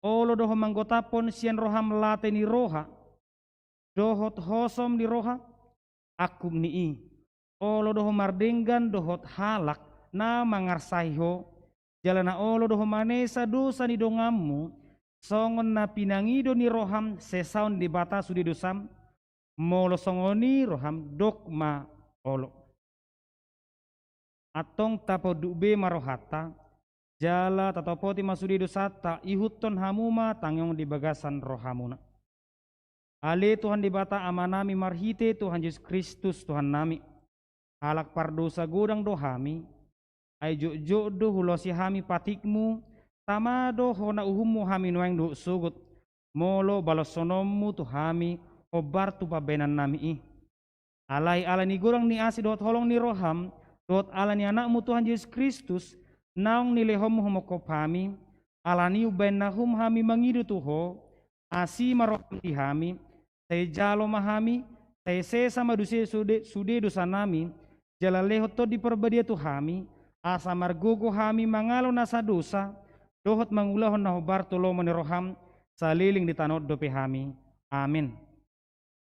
Olo do ho manggotaphon sian roham late ni roha, dohot hosom ni roha, angkup ni i. Olo do ho mardenggan dohot halak na mangarsahi ho, jala na olo do ho manesa dosa ni donganmu, songon na pinangido ni roham sesaon Debata sude dosam, molo songon i roham, dok ma olo. Antong taponduk be ma rohanta, jala tatopoti ma sude dosanta, ihuthon hamu ma tangiang di bagasan rohamuna. Ale Tuhan Debata Amanami marhite Tuhan Jesus Kristus Tuhannami, halak pardosa godang do hami, ai jotjot do hulosi hami patikmu, tama do hona uhummu hami nuaeng dohot sogot, molo baloshononmu tu hami hombar tu pambahenannami i. Alai ala ni godang ni asi dohot holong ni roham, dohot ala ni Anakmu Tuhan Jesus Kristus, naung nilehonmu humongkop hami, ala ni umbahen na hum hami mangido tu ho, asi ma roham di hami, sai jalo ma hami, sai sesa ma dosa sude, sude dosanami, jala lehon Tondi Parbadia tu hami, asa margogo hami mangalo nasa dosa, dohot mangulahon na hombar tu lomo ni roham, saleleng di tano on dope hami. Amen.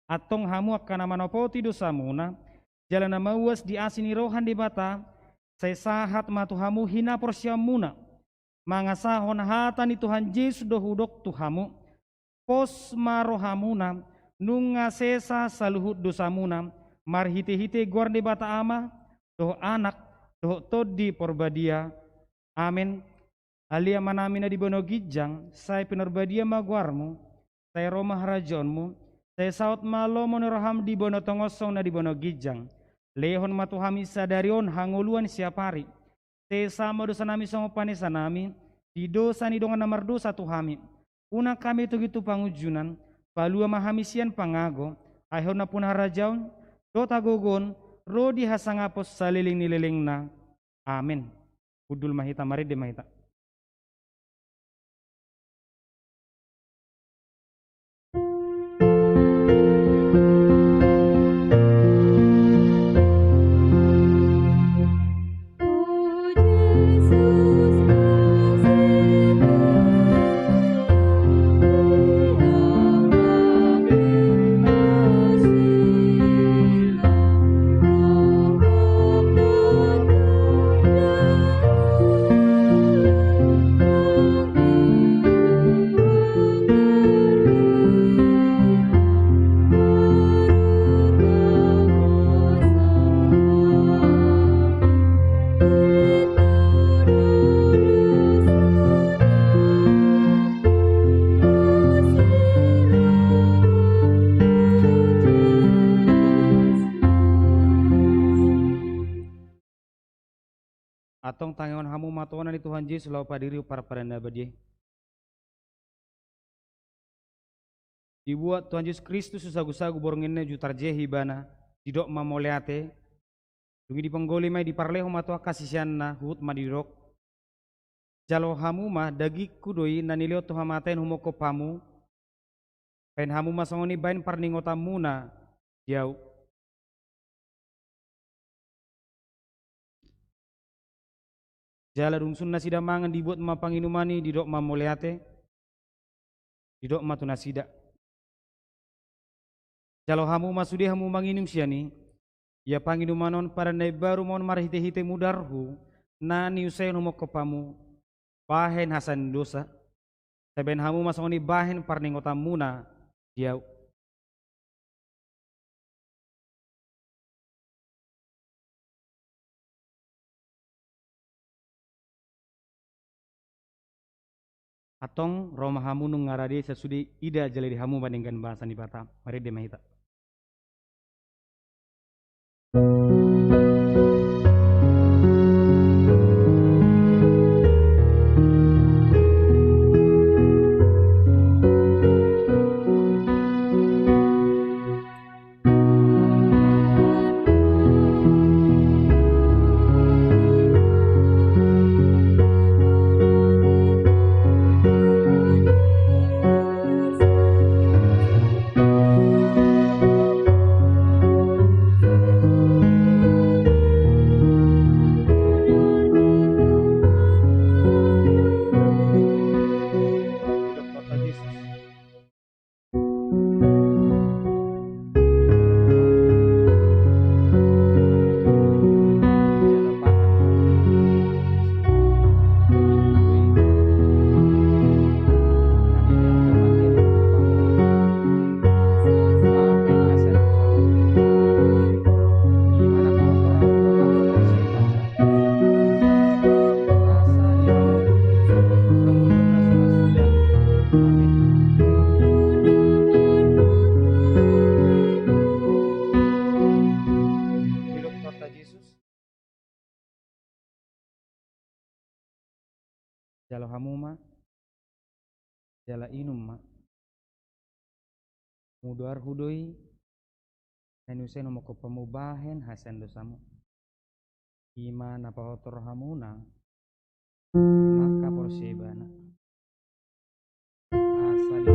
Antong hamu angka na manopoti dosamuna, jala na mauas di asi ni roha ni Debata, sai sahat ma tu hamu hinaporseaonmuna, mangasahon hata ni Tuhan Jesus do hudok tu hamu, pos ma rohamuna, nunga sesa saluhut dosamuna, marhitehite goar ni Debata Ama, dohot Anak, dohot Tondi Parbadia. Amen. Ale Amanami na di banua ginjang, sai pinarbadia ma goarmu, sai ro ma harajaonmu, sai saut ma lomo ni roham di banua tonga on songon na di banua ginjang. Lehon ma tu hami sadari on hangoluan siapari. Sesa ma dosanami songon panesanami di dosa ni dongan na mardosa tu hami. Unang hami togihon tu pangunjunan, palua ma hami sian pangago, ai Ho nampuna harajaon, dohot hagogoon, ro di hasangapon saleleng ni lelengna. Amen. Hundul ma hita, marende ma hita. Antong tangihon hamu ma tona ni Tuhan Jesus laho padirihon parpadan na badia i. Dibuat Tuhan Jesus Kristus tu sagusagu borngin na, uju tarjea ibana, didok ma mauliate, dung i diponggoli ma i, diparlehon ma tu angka siseanna, huhut ma didok: Jalo hamu ma, dagingku do i na nilehon tu hamatean humongkop hamu. Bahen hamu ma songon i bahen parningotanmuna di ahu. Jala dung sun nasida mangan, dibuat ma panginuman i, didok ma mauliate, didok ma tu nasida: Jalo hamu ma sude hamu manginum sian i, ia panginuman on padan na imbaru ma on marhitehite mudarhu, na niuseon humongkop hamu bahen hasesaan ni dosa. Sai bahen hamu ma songon i bahen parningotanmuna di ahu. Antong ro ma hamu nunga rade sasude, ida jala ida hamu ma denggan basa ni Debata. Marende ma hita. hamu ma, jala inum ma. Hudoarhu do i, na niusehonon hamu bahen hasadosamu. I ma na pahothon rohamuna manghaporseai ibana. Asa di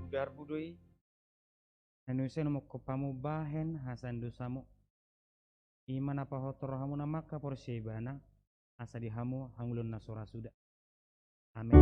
Hudoarhu do i, na niusehonon hamu bahen hasadosamu. I ma na pahothon rohamuna manghaporseai ibana, asa di hamu hangoluan na so ra suda. Amen.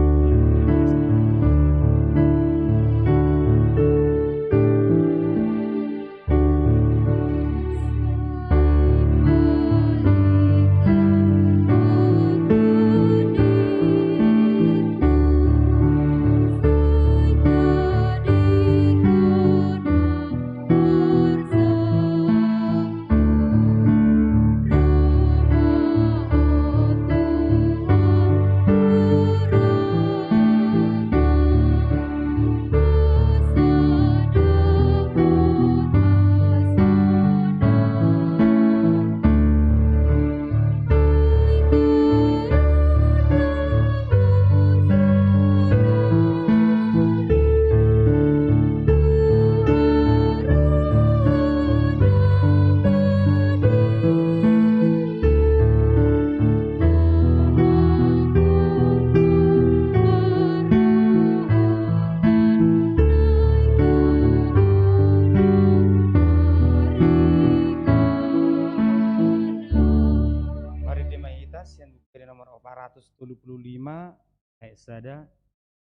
Marende ma hita sian buku ende nomor opat ratus tolu pulu lima, ayat sada,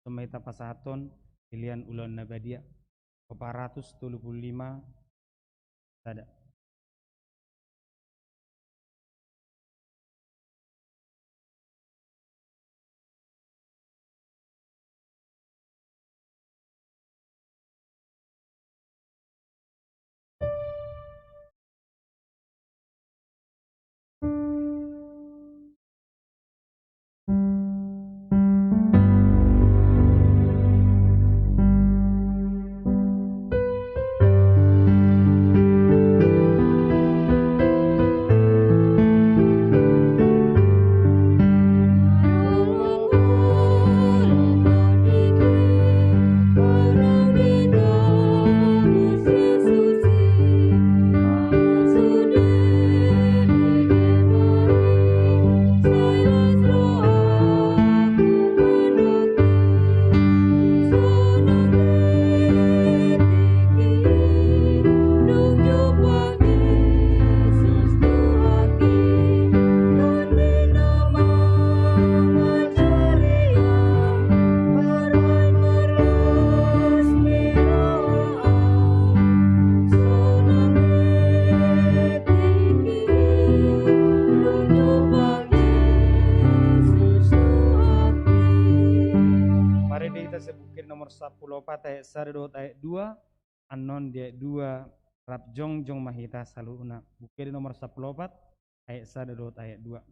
songon hita pasahathon sian Ulaon na Badia, opat ratus tolu pulu lima, sada. sampulu opat ayat sada dohot ayat dua. Annon di ayat dua rap jongjong ma hita saluhutna. Buku Ende nomor sampulu opat ayat sada dohot ayat dua.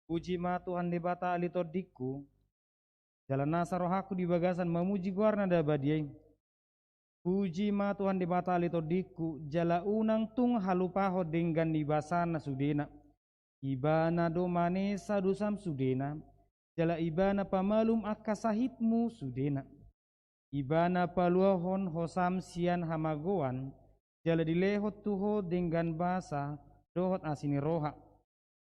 Puji ma Tuhan Debata ale tondingku, jala nasa rohangku di bagasan mamuji goarna na badia i. Puji ma Tuhan Debata ale tondingku, jala unang tung halupaho denggan ni basana sudena. Ibana do manesa dosam sudena, jala Ibana pamalum angka sahitmu sudena. Ibana paluahon hosam sian hamagoan, jala dilehon tu ho denggan basa dohot asi ni roha.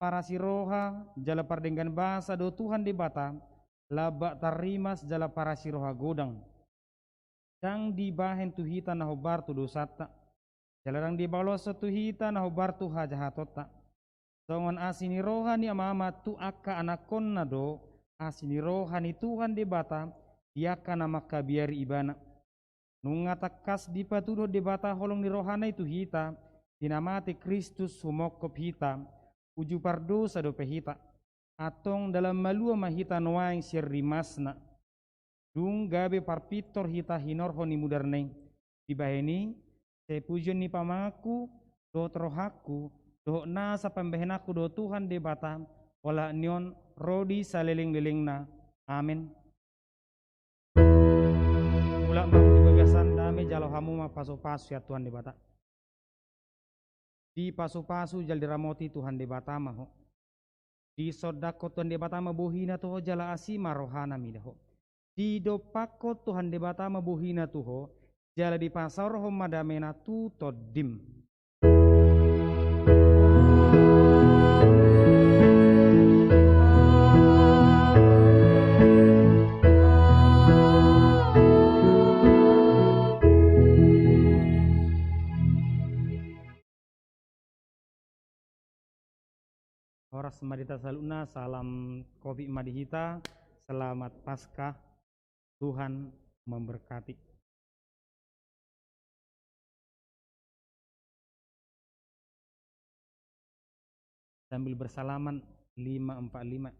Parasi roha jala pardenggan basa do Tuhan Debata, lambak tarrimas jala parasi roha godang. Ndang dibahen tu hita na hombar tu dosanta, jala ndang dibaloshon tu hita na hombar tu hajahatonta. Songon asi ni roha ni ama-ama tu angka anakkonna do asi ni roha ni Tuhan Debata di angka na mangkabiari Ibana. Nunga tangkas dipatuduhon Debata holong ni rohana i tu hita, di na mate Kristus humongkop hita, uju pardosa dope hita. Antong dalan malua ma hita nuaeng sian rimasna. Dung gabe parpintor hita hinorhon ni mudarna i. Dibahen i, sai pujion ni pamanganku, dohot rohangku, dohot nasa pambahenanku do Tuhan Debata, olat ni on ro di saleleng-lelengna. Amen. Mulak ma di bagasan dame jalo hamu ma pasu-pasu sian Tuhan Debata. Dipasupasu jala diramoti Tuhan Debata ma ho. Disondangkon Tuhan Debata ma bohina tu ho jala asi ma rohana mida ho. Didompakkon Tuhan Debata ma bohina tu ho, jala dipasaorhon ma damena tu tondim. Horas ma di hita saluhutna, salam covid ma di hita, selamat Paskah, Tuhan memberkati. Sambil bersalaman, lima empat lima.